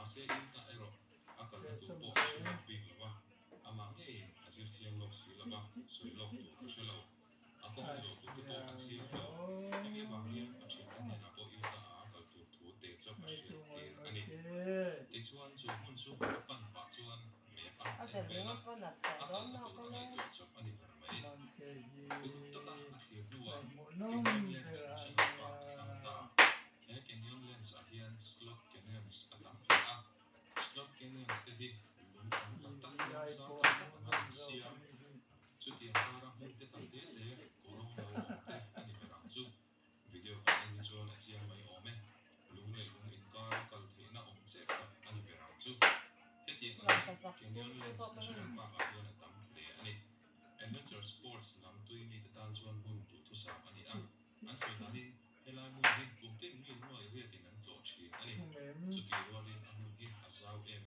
Mahse Utah erawh a kalna tur pawh a hre lawk bik lo va, amah ngeiin a zir chiang lawk si lo va, sawi lawk tur a hre lo. A kawng zawh tur te pawh a chiang lo. Hemi avang hian a thiante hnenah pawh Utah-a a kal tur thu te chauh a hriat tir a ni. Tichuan chu hmun chu a pan pah chuan map a han en vel a, a kalna tur a ngaihtuah chawp a ni ber mai. Uluk taka a thlir hnuah Canyon Lands National Park a thlang ta. He Canyon Lands ah hian slot canyons a tam hle a, slot canyons te hi lung chang tak tak tlang sang tak tak anga an siam. Chutiang kara hmun te tak te te kawrawng lo awm te a ni ber ang chu. Video kan en hi chuan a chiang mai awm e. Lung leh lung inkar a kal theihna awm chep tak a ni ber ang chu. Hetiang ang hi Canyon Lands National Park ah hian a tam hle a ni. Adventure sports lam tui mite tan chuan hmun duhthusam a ni a.